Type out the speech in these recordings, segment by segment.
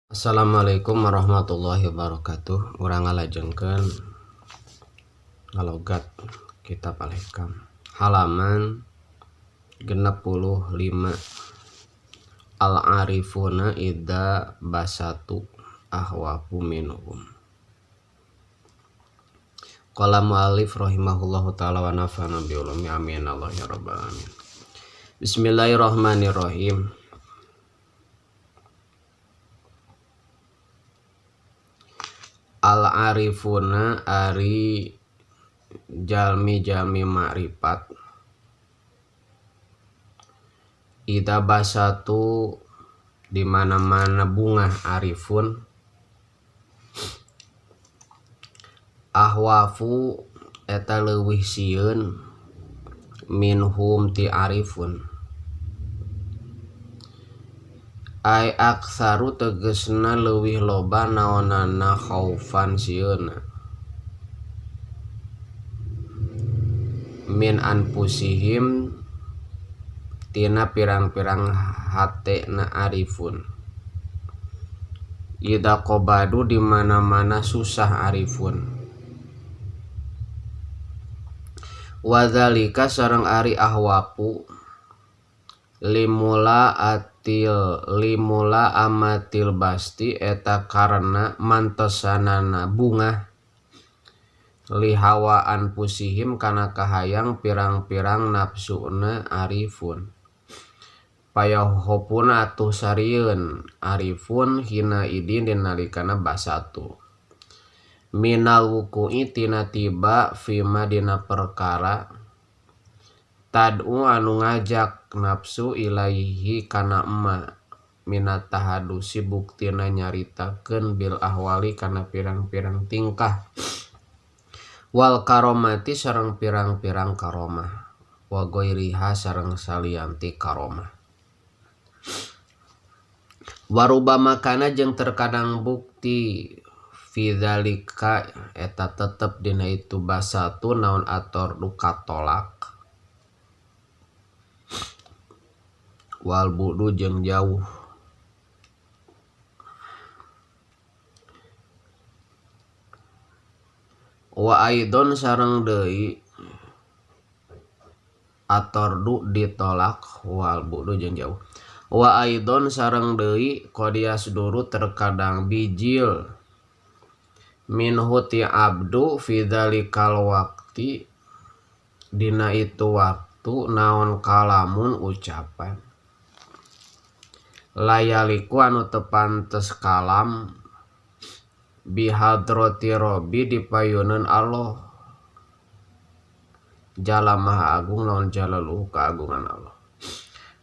Assalamualaikum warahmatullahi wabarakatuh. Urang ngalajengkeun ngalogat kitab Al-Hikam halaman 65. Al-arifuna idza basatu ahwafu minhum. Qala muallif rahimahullahu taala wa nafa'ana bi ulumi, amin Allah ya rabbal alamin. Bismillahirrahmanirrahim. Al-arifuna ari jalmi-jalmi ma'rifat, idza basatu di mana-mana bunga arifun, ahwafu eta leuwih sieun minhum ti arifun, ay aktsaru tegesna leuwih loba naonana khaufan sieuna min anfusihim tina pirang-pirang hatena arifun, idza qabadu di mana-mana susah arifun, wadzalika sareng ari ahwafu limula atil limula amatil basti eta karena mantesanana bunga lihawa anfusihim kana kahayang pirang-pirang nafsuna arifun, payahopuna atuh sarieun arifun hina idin dinalikana basatu minal wuku'i tina tiba fima dina perkara tad'u anu ngajak nafsu ilaihi kana emma minat tahadusi buktina nyaritakeun bil ahwali kana pirang-pirang tingkah wal karomati sareng pirang-pirang karomah wa ghairiha sareng salianti karomah warubama kana jeung terkadang bukti fi dzalika eta tetep dina itu basatu naon ator duka tolak wal budu jeung jauh wa aidon sareng deui atordu ditolak wal budu jeung jauh wa aidon sareng deui qadias duru terkadang bijil minhu ti abdu fi dzalikal waqti dina itu waktu naon kalamun ucapan layaliku anu teu pantes kalam bihadrati rabbi dipayuneun Allah jalla maha agung naon jalaluhu keagungan Allah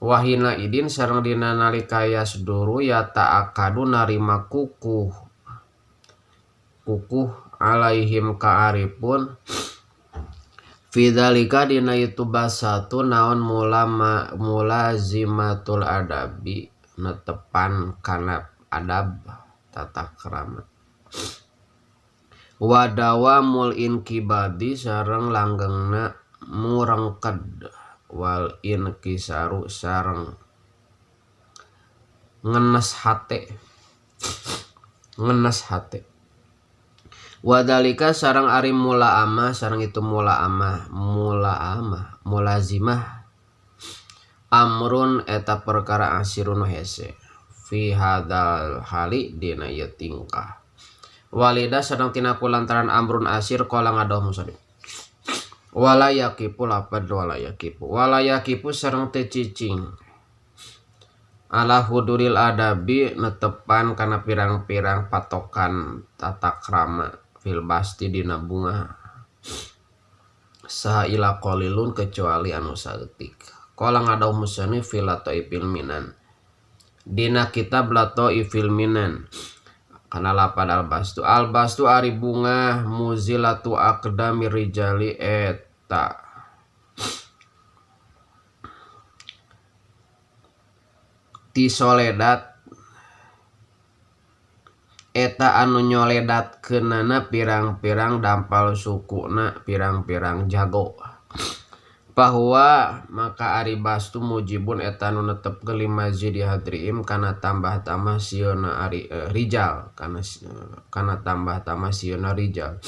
wahina idin sareng dina nalika yasduru ya ta'akadu narima kukuh kukuh alaihim ka'arifun fidzalika dina itu basatu naon mulazimatul adabi netepan kana adab tata krama wadawamul inkibadi sareng langgengna murengked wal inkisaru sareng ngenes hate ngenes hate wadalika sareng ari mula amah sareng itu mula amah mulazimah amrun eta perkara asirun hese fi hadzal hali dina ieu tingkah walida sareng tina kulantaran amrun asir qala ngadoh musannif wala yaqifu lapad wala yaqifu wala yaqifu sareng teu cicing ala huduril adabi netepan kana pirang-pirang patokan tata krama fil basti dina bunga saha ila qalilun kecuali anu saeutik qala ngadauh musannif fil lataifil minan dina kitab lataifil minan kana lapad al bastu ari bunga muzilatu aqdamir rijali eta ti soledat eta anu nyoledatkeunana pirang-pirang dampal sukuna pirang-pirang jago Bahwa maka ari bastu mujibun eta nu netepkeun limazidi hadriim kana tambah-tambah sieuna ari rijal kana kana tambah-tambah sieuna rijal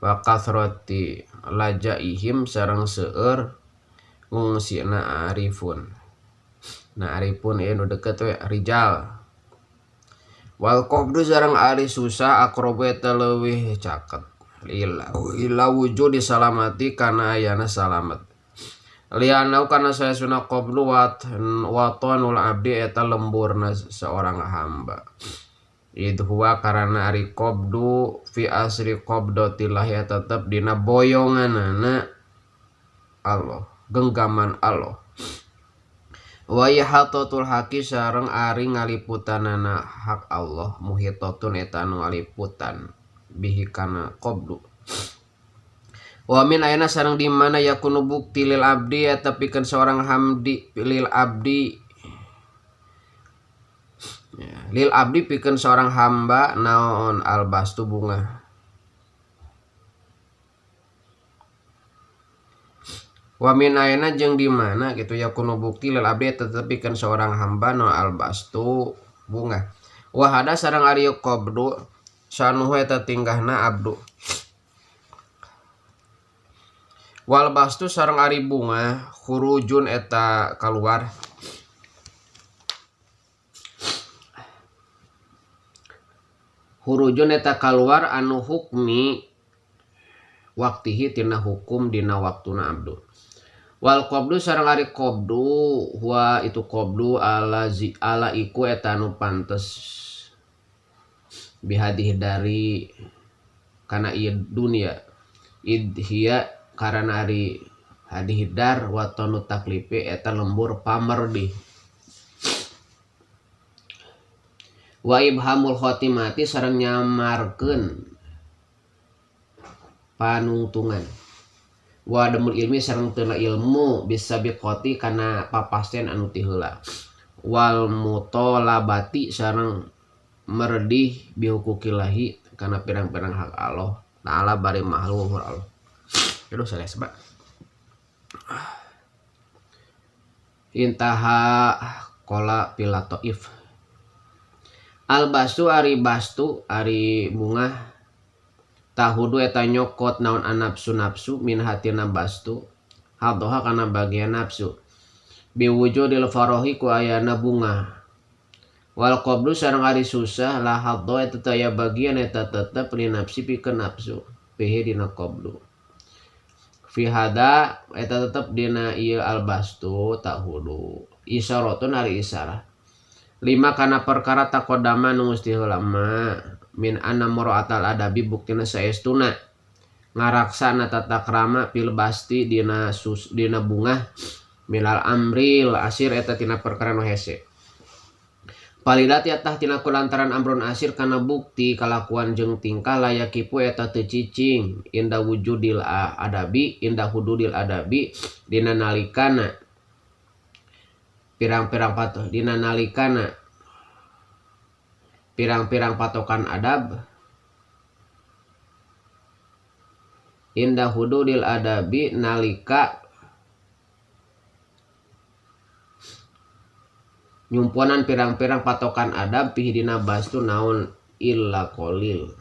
wa kathrati lajaihim sareng seueur ngungsina arifun. Nah arifun ieu nu deket we rijal. Wal qabdu sareng ari susah aqrabu eta leuwih caket ila wujudi salamati kana ayana salamet. Lianau kana saesuna qabdu watonul abdi eta lemburna seorang hamba. Id huwa karana ari qabdu fi asri qabdatillah eta tetep dina boyonganana Allah, genggaman Allah. Wa ihatatul haqi sareng ari ngaliputanana hak Allah muhitatun eta anu ngaliputan bihi kana qabdu. Wa min aina sareng di mana yakunu bukti lil abdi eta pikeun seorang hamdi lil abdi ya, lil abdi pikeun seorang hamba naon albastu bunga. Wa min aina jeung di mana gitu yakunu bukti lil abdi eta pikeun seorang hamba naon albastu bunga. Wa hada sareng ari qabdu sanuhu eta tinggahna abdu. Wal bastu sareng ari bunga khurujun eta kaluar. Khurujun eta kaluar anu hukmi waktihi tina hukum dina waktuna abdu. Wal qabdu sareng ari qabdu huwa itu qabdu ala zi, ala iku eta anu pantes bihadih dari kana ieu dunia idhiya karana ari hadihidar watonu taklifi eta lembur pamerdih. Wa ibhamul khotimati sareng nyamarkeun panungtungan. Wa adamul ilmi sareng teu ilmu bisa biqati kana papasten anu ti heula. Wal mutolabati sareng merdih bihukukillahi kana pirang-pirang hak Allah taala bari maha luhur Allah. Aduh saya sebab intaha kola pilatoif. Al bastu ari bastu ari bunga tahudu eta nyokot naon anapsu nafsu min hatina bastu haddoha kana bagian nafsu biwujudil farohi ku ayana bunga. Wal qablu sareng ari susah la haddo eta teu aya bagian eta tetep li nafsi pikeun nafsu pihi dina qablu. Fi hada eta tetep dina ieu albastu tahudu isyaratun ari isyarah lima kana perkara taqaddama nu geus diheula ma min anna mura'atal adabi buktina saestuna ngaraksana tata krama fil basti dina sus, dina bungah milal amril asir eta tina perkara nu hese. Palilat yatah tina kulantaran amrun asir kana bukti kalakuan jeung tingkah layakipu eta teu cicing inda wujudil adabi inda hududil adabi dina nalikana pirang-pirang patoh dina nalikana pirang-pirang patokan adab inda hududil adabi nalika nyumponan pirang-pirang patokan adab pihi dina bastu naon illa qalil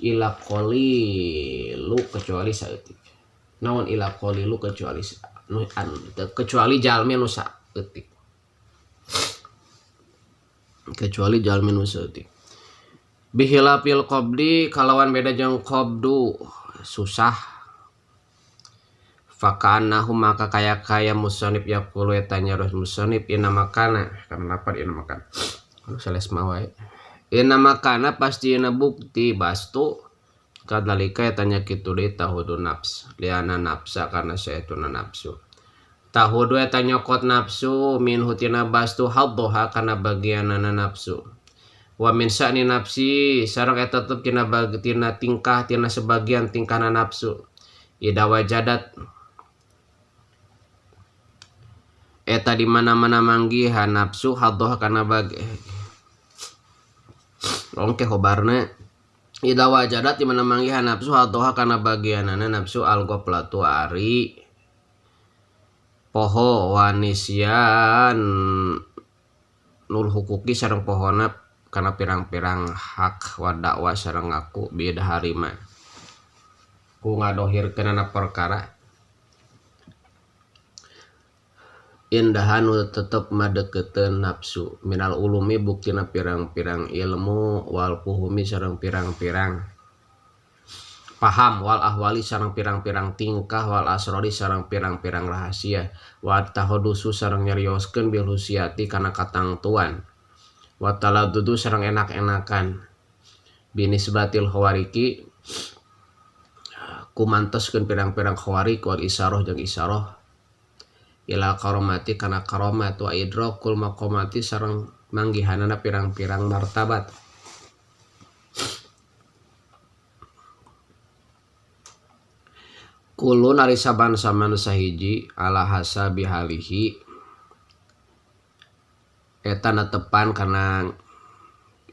illa qalilu kecuali saeutik naon illa qalilu kecuali kecuali jalmi nu saeutik kecuali jalmi nu saeutik bihilafil qabdi kalawan beda jeung qabdu susah. Fakanahu maka kaya-kaya musonib yaqulu eta nyaros musonib inna makana karena lapar inna makan. Aduh sales mah wae. Inna makana pasti inna bukti bastu kadalika eta nya kitu deui tahudu nafs liana nafsa karena saetuna nafsu. Tahudu eta nyokot nafsu min hutina bastu haddoha kana bagianana nafsu. Wa min sa'ni nafsi sareng eta tetep tina tina tingkah tina sebagian tingkahna nafsu. Ida wajadat eta di mana-mana manggihan nafsu haddoh kana bagi ongke hobarna Ida wajadat di mana manggihan nafsu hatoha kana bagianana nafsu al-ghaplatu ari poho wanisyan nul hukuki sareng pohona kana pirang-pirang hak wa dakwa sareng ngaku bidharima ku ngadohirkeunana perkara indahan nu tetep madeukeuteun nafsu minal ulumi buktina pirang-pirang ilmu wal fuhumi sareng pirang-pirang paham wal ahwali sareng pirang-pirang tingkah wal asrori sareng pirang-pirang rahasia wa tahadusu sareng nyarioskeun bil husiati kana katangtuan wa taladdudu sareng enak-enakan binisbatil khawariki kumantoskeun pirang-pirang khawarik wal isaroh jeung isaroh ila karomati kana karomat wa idrakul maqamati sareng manggihanana pirang-pirang martabat. Kulun ari saban-saban sahiji ala hasabi halihi eta netepan kana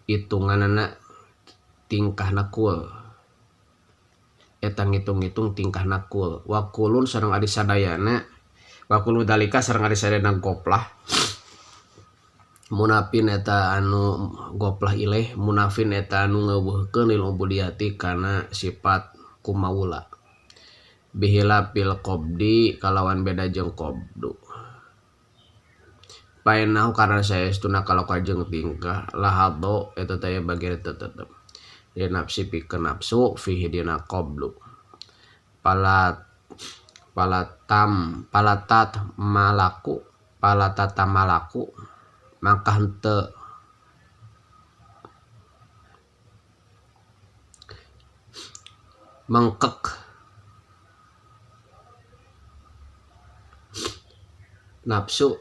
hitunganana tingkahna kul eta ngitung-ngitung tingkahna kul wa kulun sareng ari sadayana wa kullu dalika sareng ari sadayana goplah munafin eta anu goplah ileh munafin eta anu ngeuweuhkeun lil ubudiyati kana sifat kumaula bihilafil qabdi kalawan beda jeung qabdu paenahu karena saestuna kalakuan jeung tingkah lahado eta teh bagian tetep di nafsi pikeun nafsu fihi dina qabdu palatat malaku palatata malaku maka henteu mengkek nafsu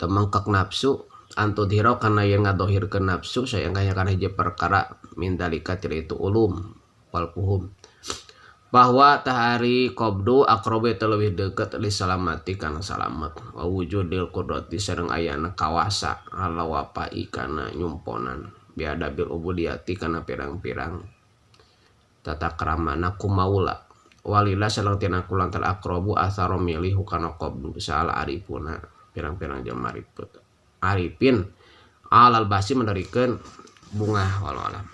temengkek nafsu antudhiro kana yen ngadohirkeun nafsu sayang kana hiji perkara mindalika tina itu ulum wal fuhum bahwa tahari qabdu aqrabu eta leuwih deukeut li salamati kana salamet wa wujudil qudrati sareng ayana kawasa ala wapai kana nyumponan biadabil ubudiyati kana pirang-pirang tata kramana kumaula walila sareng tina kulantaran aqrabu athara milih kana qabdu saala arifuna pirang-pirang jelema arifin alal basi menerikeun bungah walau alam.